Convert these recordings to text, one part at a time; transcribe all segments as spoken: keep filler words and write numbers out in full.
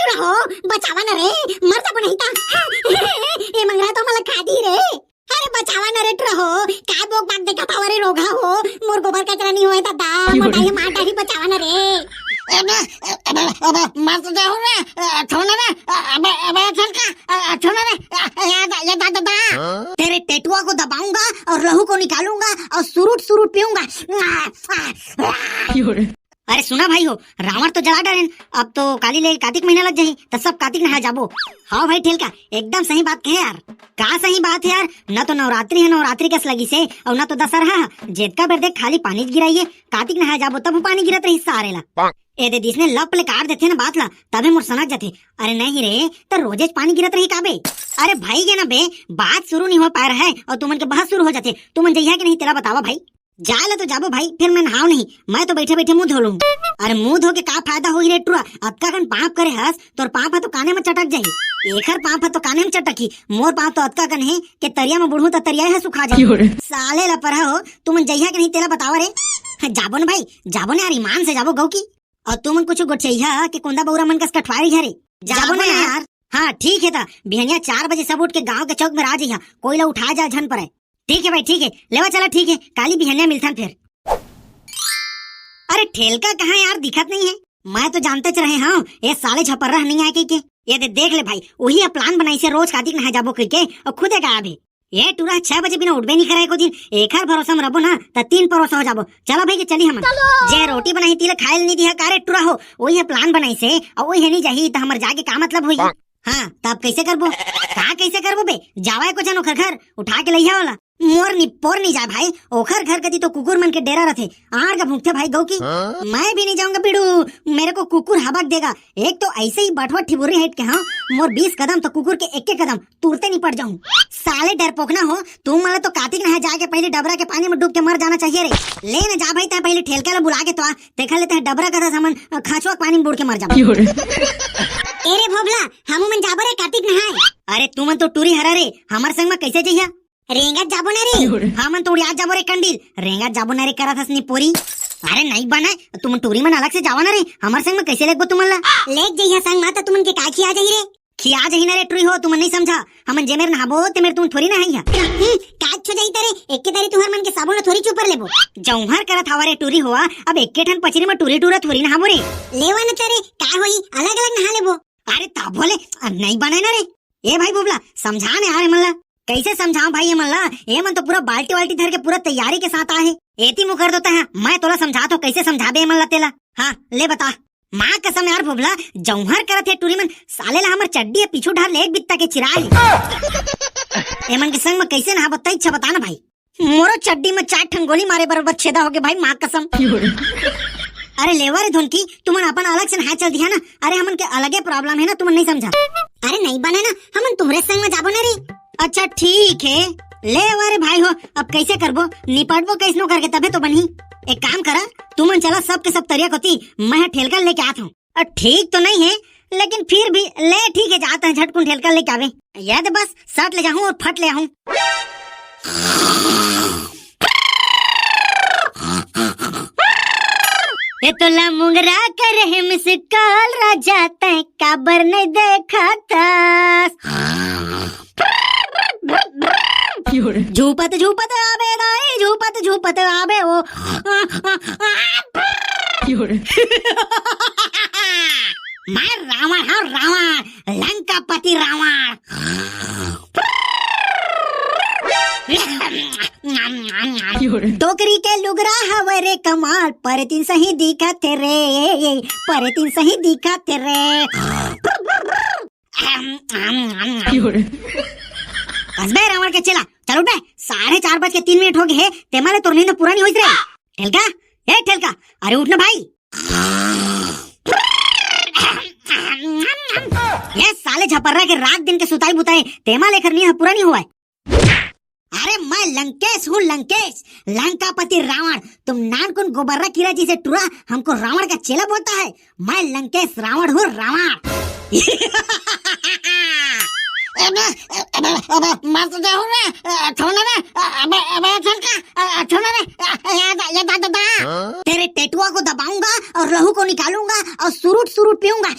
रहो, बचावा न रे, मर जाबो नहीं ता। ए मंगरा तो मला खा दी रे। अरे बचावा न रे रहो, काय बोक बाक देखत हवा रे रोगहा हो, मोर गोबर कचरा नहीं होए दादा, मोर दाई मार डारी, बचावा न रे। अबे, अबे, अबे, मर तो जाऊं रे, अ, छोड़ ना रे, अ, अबे, अबे, छोड़ का, अ, अ, छोड़ ना रे, अ, अ, या दा, या दा, दा, दा। तेरे टेटुआ को दबाऊंगा और लहू को निकालूंगा और सुरुट सुरुट पीऊंगा। अरे सुना भाई हो, रावण तो जला डारेन, अब तो काली ले कार्तिक महीना लग जाही, त सब कार्तिक नहाए जाबो। हाँ भाई ठेलका, एकदम सही बात कहे यार। का सही बात है यार, ना तो नवरात्रि है, नवरात्रि कस लगी से, और ना तो दशहरा है। जेतका बेर देख खाली पानी च गिराइए, कार्तिक नहाए जाबो तब पानी गिरत रही सारे ला। ए दे दिस ने लप ले काट देथे ना बात ला, तबे मोर सनक जथे। अरे नहीं रे, त रोजेच पानी गिरत रही काबे? अरे भाई गे ना बे, बात शुरू नहीं हो पाए रहे और तुमन के बहस शुरू हो जाथे। तुमन जइहा के नहीं तेला बतावा भाई। जाए ला तो जाबो भाई, फिर मैं नहाव नहीं, मैं तो बैठे बैठे मुंह धो लूं। अरे मुंह धो के का फायदा होही रे टुरा, अतका कन पाप करे हस, तोर पाप ह तो काने में चटक जाही। एखर पाप ह तो काने में चटकही, मोर पाप तो अतका कन हे के तरिया में बुड़हूं त तरिया ह सुखा जाही। साले ला परहा हो, तुमन जइहा के नहीं तेला बतावा रे। जाबो न भाई, जाबो न यार, ईमान से जाबो गौ की। और तुमन कुछ गोठिया के कोंदा बौरा मन कस कठवारी घरे जाबो न यार। हाँ ठीक है, त बिहनिया चार बजे सब उठ के गांव के चौक में आ जइहा, कोई ला उठाए जाए झन पड़े। ठीक है भाई, ठीक है, लेवा चला, ठीक है, काली बिहनिया मिलथन फिर। अरे ठेलका कहाँ यार, दिखत नहीं है। मैं तो जानते च रहे हूँ, ये साले झपर्रा नहीं आए कहिके। ये दे देख ले भाई, वही अब प्लान बनाई से रोज कार्तिक नहाए जाबो कहिके, और खुदे गायब है। ये टूरा छह बजे बिना उठबे नहीं करे को दिन, एकर भरोसा में रबो ना, त तीन परोसा हो जाबो। चला भाई के चली हमन। जे रोटी बनाई तीला खाए नहीं दिया, कारे टूरा हो, वही प्लान बनाई से, और वही नहीं जाही, त हमर जाके का मतलब होई? हाँ, तब कैसे करबो? का कैसे करबो बे? जावा एको झन ओखर घर, उठा के लइहा वाला। मोर निपोर नहीं जाए भाई, ओखर घर कती तो कुकुर मन के डेरा रथे, आड़ का भूखते भाई गौ की। हाँ? मैं भी नहीं जाऊंगा बिड़ू, मेरे को कुकुर हबक देगा। एक तो ऐसे ही बठवा ठिबुरी हट के हाँ, मोर बीस कदम तो कुकुर के एक एक कदम तुरते नहीं पड़ जाऊं। साले डरपोकना हो, तुम मला तो कातिक नहा जाके पहले डबरा के पानी में डूब के मर जाना चाहिए रे। ले न जा भाई, तै पहले ठेलका ला बुला के तो आ, देखा लेते हैं डबरा का था सामान, खाचवा के पानी में बूड़ के मर जाबो। ए रे भोभला, हमू मन जाबो रे कातिक नहाए। अरे तुमन तो टूरी हरा रे, हमर संग में कैसे जइहा? रेंगत जाबो ना रे। हमन तो उड़ियात जाबो रे कंडील, रेंगत जाबो ना रे करत हस निपोरी। अरे नहीं बने, तुमन टूरी मन अलग से जावा ना रे, हमर संग में कैसे लेगबो तुमन ला? लेग जइहा संग में त तुमन के का खिया जाही रे? खिया जाही ना रे टूरी हो, तुमन नहीं समझा। हमन जे मेर नहाबो ते मेर तुमन थोरी नहाइहा। हम्म, का अच्छो जाही तरे, एक के दारी तुहर मन के साबुन ला थोरी चुपर लेबो। जौहर करत हवा रे टूरी होआ, अब एक के ठन पचरी में टूरी टूरा थोरी नहाबो रे। लेवा न तरे, का होई, अलग अलग नहा लेबो। अरे ता बोले, अ, नहीं बने ना रे। ए भाई बोबला, समझा ने यार एमन ला। कैसे समझाऊं भाई एमन ला? एमन तो पूरा बाल्टी वाल्टी धर के पूरा तैयारी के साथ आए हे। एती मुकर देता है, मैं तोला समझात हो, कैसे समझाबे एमन ला तेला। हाँ, ले बता। माँ कसम यार भोभला, जौहर करत हे टूरी मन, साले ला हमर चड्डी ह पीछू ढार ले एक बित्ता के चिरा हे। एमन के संग में कैसे नहाबो तैं इच्छा बता ना भाई। मोरो चड्डी में चार ठन गोली मारे बरोबर छेदा होगे भाई, माँ कसम। अरे लेवा रे धोनकी, तुमन अपन अलग से नहाए चल दिहा ना। अरे हमन के अलगे प्रॉब्लम है ना, तुमन नहीं समझा। अरे नहीं बने ना, हमन तुम्हरे संग में जाबो ना रे। अच्छा ठीक है, लेवा रे भाई हो, अब कैसे करबो, निपटबो कैसनो करके तभे तो बनही। एक काम करा, तुमन चला सबके सब तरिया कोती, मैं ह ठेलका लेके आत हूँ। अ, ठीक तो नहीं है, लेकिन फिर भी ले ठीक है, जात हैं झटकुन ठेलका लेके आवे। ये दे बस, सट ले जाहूं और फट ले आहूं। ए तोला मुंगरा करे हे मिस कॉल राजा, तैं काबर नहीं देखत हस? झूपत झूपत आबे दाई, झूपत झूपत आबे ओ। मैं रावण हूँ, रावण, लंकापति रावण। डोकरी के लुगरा हवे रे कमाल, परतिन सही दिखत हे रे, परतिन सही दिखत हे रे। कसबे रावण के चेला, चल उठ बे, साढ़े चार बज के तीन मिनट हो गए हे, तेमा ले तोर नींद पूरा नहीं होइस रे। ठेलका, ए ठेलका, अरे उठ ना भाई। ये साले झपर्रा के रात दिन के सुताई बुताई, तेमा ले एकर नींद पूरा नहीं हुआ है। अरे मैं लंकेश हूँ लंकेश, लंकापति रावण। तुम नानकुन गोबर्रा कीरा जी से टुरा हमको रावण का चेला बोलता है। मैं लंकेश रावण हूँ रावण। अबे, अबे, अबे, मर तो जाऊं मैं। अ, छोड़ ना बे। अ, अबे, अबे, छोड़ का? अ, अ, छोड़ ना बे। अ, ये दा, ये दा, दा, दा। तेरे टेटुआ को दबाऊंगा और लहू को निकालूंगा और सुरुट सुरुट पीऊंगा।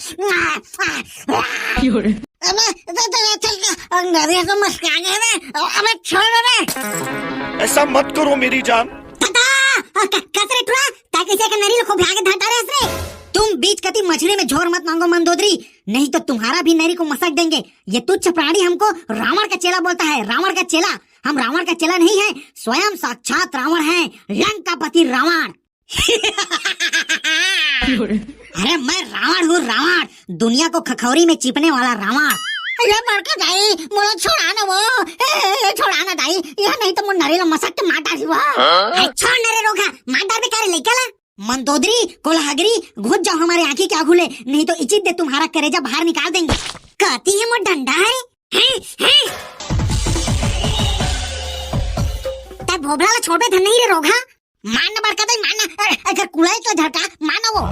अबे, दे, दे, ये छोड़ का? अ, मेरे को मस्का गया बे। अ, अबे, छोड़ ना बे। ऐसा मत करो मेरी जान। दादा, अ, क-, कस रे टुरा? ता कैसे के नरी ल खूब भागे धाटा रे हस रे? तुम बीच कती मछली में झोर मत मांगो मंदोदरी, नहीं तो तुम्हारा भी नरी को मसक देंगे। ये तुच्छ प्राणी हमको रावण का चेला बोलता है, रावण का चेला। हम रावण का चेला नहीं है, स्वयं साक्षात रावण है, लंकापति रावण। अरे मैं रावण हूँ, रावण, दुनिया को खखौरी में चिपने वाला रावण। ये बड़का दाई, मोला छोड़ा ना वो, ए, ए, छोड़ा ना दाई, ये नहीं तो मोर नरी ल मसक के मार डारी वो। अरे छोड़ ना रे रोगहा, मार डार बे का रे लइका ला। मंदोदरी, कोलहागरी, घुस जाओ हमारे आंखी के आगू ले, नहीं तो इचित दे तुम्हारा करेजा बाहर निकाल देंगे। कहती है मोर डंडा है, हैं, हैं? तै भोभला ला छोड़बे धन नहीं रे रोगहा। मार ना बड़का दाई, मार ना। अरे, अगर कुलाए का झटका, मार ना वो।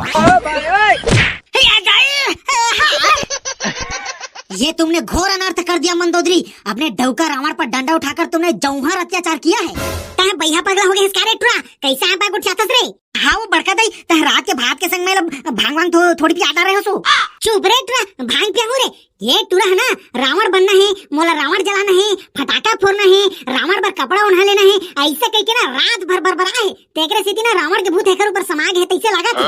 ए, आ जाए। ये तुमने घोर अनर्थ कर दिया मंदोदरी। अपने डौका रावण पर डंडा उठाकर तुमने जौहर अत्याचार किया है। तै बइहा पगला हो गए हस का रे टुरा? कैसे आप आग उठियाथस रे? हाँ वो बड़का दाई, तै रात के भात के संग में ल-, भांग वांग थो-, थोड़ी पिया डारे हस वो। चुप रे टुरा, भांग पिया हूँ रे। ये टुरा है ना, रावण बनना है, मोला रावण जलाना है, फटाका फोड़ना है, रावण बर कपड़ा ओढ़ा लेना है, ऐसे कह के ना रात भर बरबरा है। तेकरे सेती ना रावण के भूत एकर ऊपर समा गे हे, तैसे लागत हे।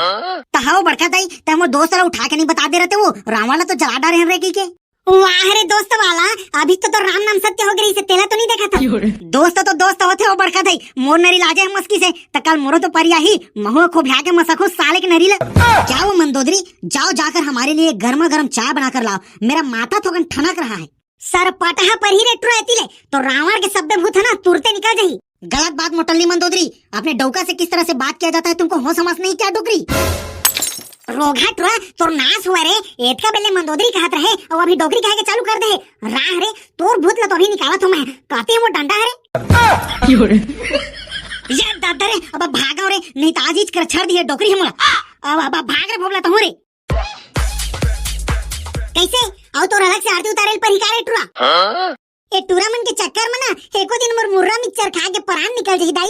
त हव बड़का दाई, तै मोर दोस्त ला उठा के नहीं बता दे रहते, वो रावण ला तो जला डारे हन रे कहि के। वाह रे दोस्त वाला, अभी तो तोर राम नाम सत्य हो गई से, तेला तो नहीं देखा था। दोस्त तो दोस्त होथे हो बड़का दाई, मोर नरी लाजे हे मस्की से, त कल मोरो तो परी आही, महू खूब भ्या के मसकहूँ साले के नरी ला। क्या वो मंदोदरी, जाओ जाकर हमारे लिए गर्मा गर्म चाय बना कर लाओ, मेरा माथा थोकन ठनक रहा है। सर पटहा पर ही रे टुरा एती ले, तो रावण के सब्बे भूत है ना तुरते निकल जाही। गलत बात मोटल्ली मंदोदरी, अपने डौका से किस तरह से बात किया जाता है, तुमको होश हवास नहीं क्या डोकरी? रोगहा टुरा, तोर नाश हुआ रे, एतका बेले मंदोदरी कहत रहे, और अभी डोकरी कहे के चालू कर दे। राह रे, तोर भूत ला तो अभी निकालत हूँ मैं, कहते हैं वो डंडा है रे। ये दादा रे, अब भागा रे, नहीं तो आज ही कर छड़ दिए डोकरी हम। अब, अब भाग रे भोगला तो हूँ रे। कैसे? आओ तो अलग से आरती उतारे ल परही का रे टुरा। हाँ? ए टुरा मन के चक्कर में ना एको दिन मोर मुर्रा मिक्सचर खा के परान निकल जाही दाई।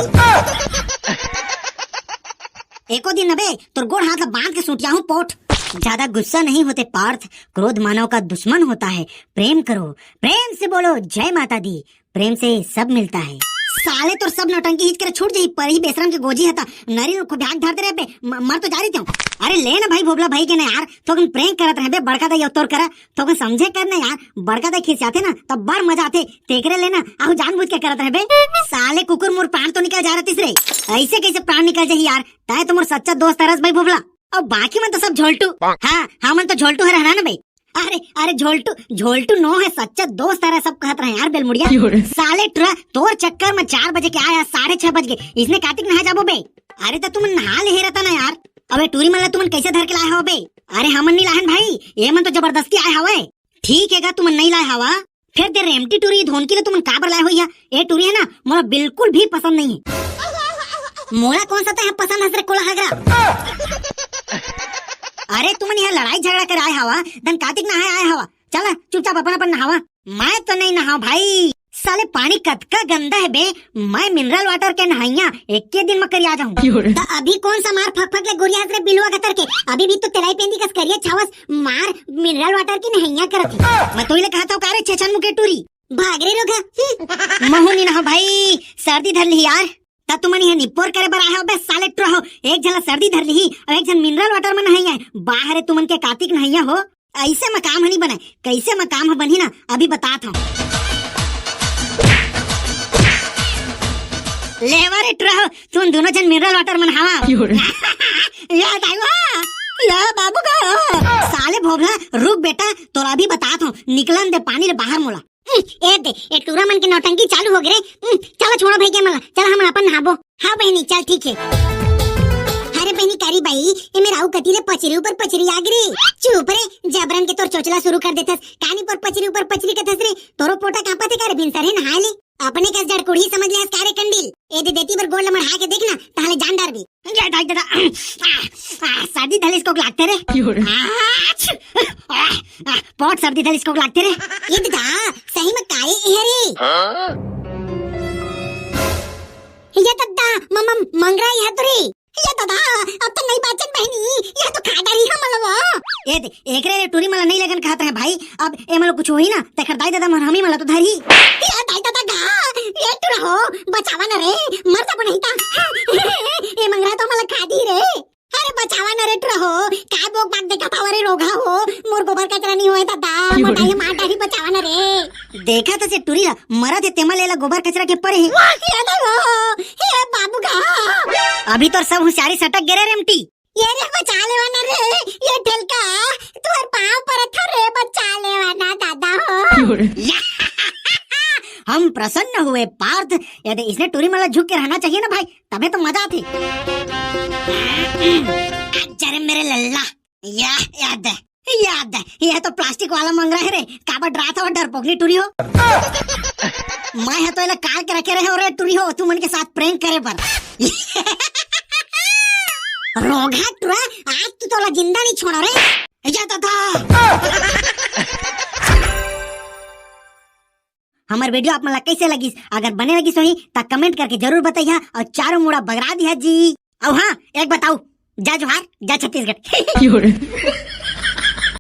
एको दिन अबे तोर गोड़ हाथ ला बांध के सुटिया हूँ पोठ। ज्यादा गुस्सा नहीं होते पार्थ, क्रोध मानव का दुश्मन होता है। प्रेम करो, प्रेम से बोलो जय माता दी, प्रेम से सब मिलता है। साले तोर सब नौटंकी हिच करे छूट जाही, परही बेशरम के गोजी हता, नरी को भ्याग धर दे रे बे, म-, मर तो जा रही हूँ। अरे ले ना भाई भोबला भाई के ना यार, थोकन prank करत रहे बे, बड़का दाई अवतोर करा, थोकन समझे कर ना यार, बड़का दाई खिसियाथे ना तब बड़ मजा आथे, तेकरे ले ना आहू जानबूझ के करत रहे बे। साले कुकुर मोर प्राण तो निकल जा रहा तीसरे, ऐसे कैसे प्राण निकल जाही यार, तय तो मोर सच्चा दोस्त हरस भाई भोबला। अब बाकी मन तो सब झोलटू। हाँ, हमन तो झोलटू हरे ना बे। अरे, अरे, झोलटू, झोलटू नो है, सच्चा दोस्त हरे, सब कहत रहे यार, बेलमुड़िया। क्यों रे? साले टुरा, तोर चक्कर में चार बजे के आया, साढ़े छह बज गए, इसने कातिक नहा जाबो बे। अरे, तो तुमन नहा ले रहता ना यार। अबे, टूरी मन ला तुमन कैसे धर के लाए हो बे? अरे, हमन नहीं लाहन भाई, ये मन तो जबरदस्ती आए हवे। ठीक है गा, तुमन नहीं लाए हवा, फिर दे रेमटी टूरी धोनकी ले तुमन काबर लाए हो या? ए टूरी है ना, मोला बिल्कुल भी पसंद नहीं है। मोला कौन सा तय पसंद हस रे कोला हगरा? अरे तुमन यहाँ लड़ाई झगड़ा कर आए हवा, धन कातिक नहाए आए हवा। चला चुपचाप अपन अपन नहावा। मैं तो नहीं नहाओ भाई, साले पानी कतका गंदा है बे। मैं मिनरल वाटर के नहाइया एक के दिन में करिया जाऊं। त अभी कौन सा मार फक फक ले गोरिया हस रे बिलवा गतर के? अभी भी तो तेलाई पेंदी कस करिया छावस मार मिनरल वाटर की नहाइया करत है। मैं तो इले कहा था का रे छेछन मुके टूरी। भाग रे रोगा। महू नहीं नहाओ भाई, सर्दी धर ली यार। त तुमन इहे निपोर करे बर आए हो बे साले टुरा हो। एक झन ला सर्दी धर लिही और एक झन मिनरल वाटर में नहाइया है। बाहरे तुमन के कातिक नहाइया हो। ऐसे में काम ह नहीं बने, कैसे में काम ह बनही ना, अभी बतात हूँ। लेवा रे टुरा हो, तुम दोनों झन मिनरल वाटर में नहावा। क्यों रे? याद आयो, या बाबू का। साले भोभला, रुक बेटा, तोला अभी बतात हूँ, निकलन दे पानी ले बाहर मोला। हम्म, ए दे, ए टूरा मन के नौटंकी चालू हो गे रे। हम्म, चलो छोड़ो भाई के मला, चल हमन अपन नहाबो। हाँ बहनी, चल ठीक है। अरे बहनी कारी बाई, ए मेरा अउ कती ले पचरी ऊपर पचरी आग रे। चुप रे, जबरन के तोर चोचला शुरू कर देथस। कानी पर पचरी ऊपर पचरी कथस रे, तोरो पोटा कांपत हे का रे भिनसर हे नहाए ले। अपने कस जड़कुड़ही समझ ले हस का रे कंडील। ए दे देती बर गोड़ ल मढ़ा के देख ना, ताहले जान डारबे। जा दाई दादा, आ, आ, सर्दी धले इसको लागते रे। क्यों रे? आछ! आ, आ, पोट सर्दी धरिस को लागथे रे। ये ददा, सही में काय ए रे? ये ददा, म-, म-, मंगरा ये तो रे। ये ददा, अब तो नहीं बाचन बहिनी, ये तो खा डरी हमला वो। ए दे, एकरे ले टूरी मन ला नहीं लेगन कहत रहे भाई, अब ए मन ला कुछ होही ना, तेखर दाई ददा मन हमी मन ला तो धरही। ये दाई ददा गा, ये टूरा हो, बचावा ना रे, मर जाबो नहीं ता। ये मंगरा तो हमला खा दी रे। अरे बचावा ना रे टूरा हो, काय बोक बाक देखत हव रे रोगहा हो, मोर गोबर कचरा नहीं होय ददा, मोर दाई मार डारी, बचावा ना रे। देखत हस टूरी ला, मरत हे तेमा ले ला गोबर कचरा के परे हे। ये ददा हो, ये बाबू गा। अभी तोर सब होशियारी सटक गे रे रेमटी। ये रे बचा लेवा ना रे, ये ढेलका, तोर पाँव परत हव रे, बचा लेवा ना ददा हो। हम प्रसन्न हुए पार्थ, यदि इसने टूरी मन ला झुक के रहना चाहिए ना भाई, तभे तो मजा आथे। अच्छा रे मेरे लल्ला, या, याद है, याद है, ये तो प्लास्टिक वाला मंगरा हे रे, काबर डरात हव डरपोकनी टूरी हो। मैं ह तो एला काट के रखे रहे हव रे टूरी हो, तुमन के साथ prank करे बर। रोगहा टूरा, आज तो तोला जिंदा नहीं छोड़ों रे। या ददा। हमर video आप मन ला कैसे लगिस? अगर बने लगिस होही, त comment करके जरूर बताइहा अउ चारों मुड़ा बगरा दिहा जी। अउ हाँ, एक बताऊ, जा जोहार, जा छत्तीसगढ़।